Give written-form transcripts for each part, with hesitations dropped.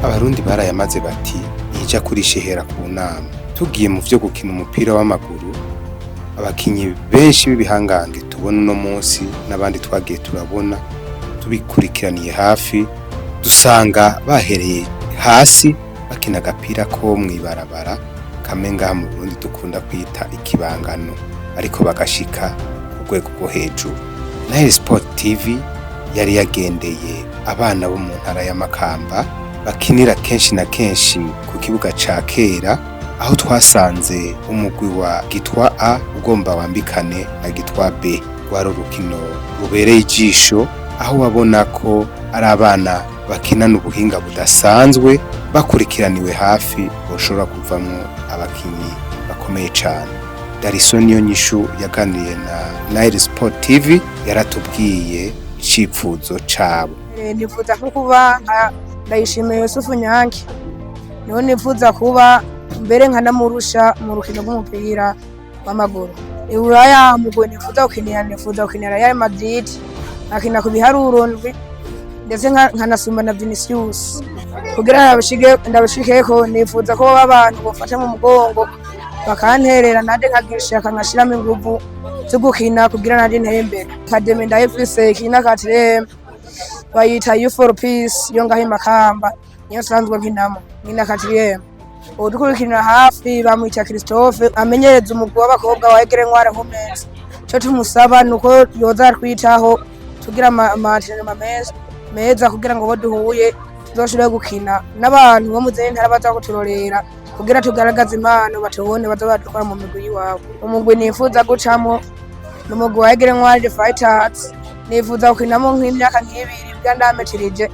Abarundi barayamaze bati ntija kurisha ihera ku nama. Tugiye mu vyo gukina umupira w'amaguru, abakinyi benshi b'ibihangange tubona uno munsi n'abandi twagiye turabona tubikurikiraniye hafi, dusanga bahereye hasi bakina agapira ko mw'ibarabara kamwe ngaha mu Burundi dukunda kwita ikibangano, ariko bagashika ku rwego rwo hejuru. Nile Sport TV yari yagendeye abana bo mu ntara ya Makamba bakinira kenshi na kenshi ku kibuga ca kera, aho twasanze umugwi wa Gitwa A ugomba wambikane na Gitwa B. Rwari urukino rubereye ijisho, aho wabona ko ari abana bakinana ubuhinga budasanzwe, bakurikiraniwe hafi boshobora kuvamwo abakinyi bakomeye cane. Dariso Niyonyishu yaganiriye na Nile Sport TV, yaratubwiye icifuzo cabo. Nifuza nko kuba nka Ndayishimiye Yusufu Nyange, niho nifuza kuba mbere nkanamurusha mu rukino rw'umupira w'amaguru. Iburaya mugwi nifuza gukinira, nifuza gukinira Real Madrid, nkakina ku biharuro ndwi, ndetse nkanasumba na Vinicius. Kugira ndabishikeko, nifuza ko abantu bofata mu mugongo bakanterera, nanje nkagira ishaka nkashiramo inguvu zo gukina kugira nanje ntere imbere. Academy ndayifise, ikina quatrième, bayita Youth for Peace yo ngaho i Makamba, niyo nsanzwe nkinamo, nkina quatrième. Uwudukurikirana hafi bamwita Christophe, amenyereza umugwi w'abakobwa wa Aigle Noir Women's. Ico tumusaba nuko yoza aratwitaho tugira ama entraînement meza meza, kugira ngo abo duhuye tuzoshobore gukina n'abantu bo mu zindi ntara baza kuturorera, kugira tugaragaze impano batubone, baze baradutwara mu migwi y'iwabo. Umugwi nifuza gucamwo ni umugwi wa Aigle Noir Fighters, nifuza gukinamo nk'imyaka nk'ibiri kugira ndametirije,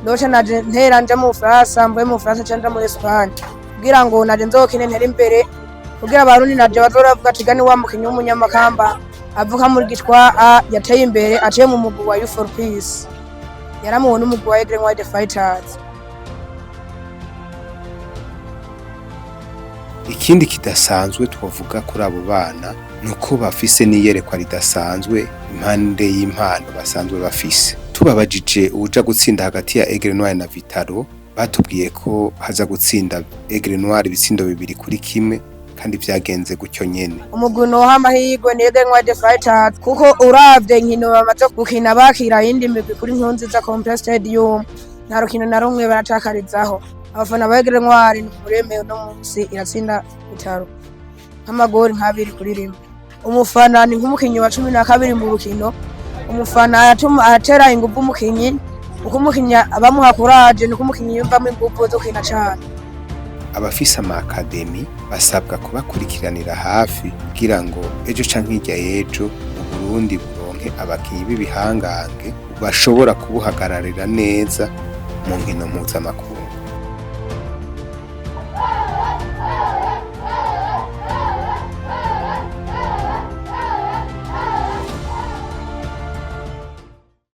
noca naje ntera nja mu Bufaransa, mvuye mu Bufaransa nca nja muri Espagne, kugira ngo naje nzokine ntere imbere, kugira Abarundi naje bazoravuga ati gani wa mukinyi w'Umunyamakamba avuka muri Gitwa A yateye imbere aciye mu mugwi wa Youth for Peace, yaramuwe n'umugwi wa Aigle Noir Fighters. Ikindi kidasanzwe twovuga kuri abo bana nuko bafise n'iyerekwa ridasanzwe impande y'impano basanzwe bafise. Tubabajije uwuja gutsinda hagati ya Aigle Noir na Vitaro, batubwiye ko haza gutsinda Aigle Noir ibitsindo 2-1, kandi vyagenze gutyo nyene. Umugwi noha amahirwe ni Aigle Noir Fighters, kuko uravye inkino bamaze gukina bakira iyindi migwi kuri Nkurunziza Complex Stadium, nta rukino na rumwe baratakarizaho. Abafana ba Aigle Noir ni muremewe, no munsi iratsinda Vitaro nk'amagori nka 2-1. Umufana ni nk'umukinyi wa 12 mu rukino. Umufana aratera inguvu umukinyi, uko umukinyi bamuha courage niko umukinyi yumvamwo inguvu zo gukina cane. Abafise ama academy basabwa kubakurikiranira hafi kugira ngo ejo canke hirya y'ejo Uburundi buronke abakinyi b'ibihangange bashobora kubuhagararira neza mu nkino mpuzamakungu.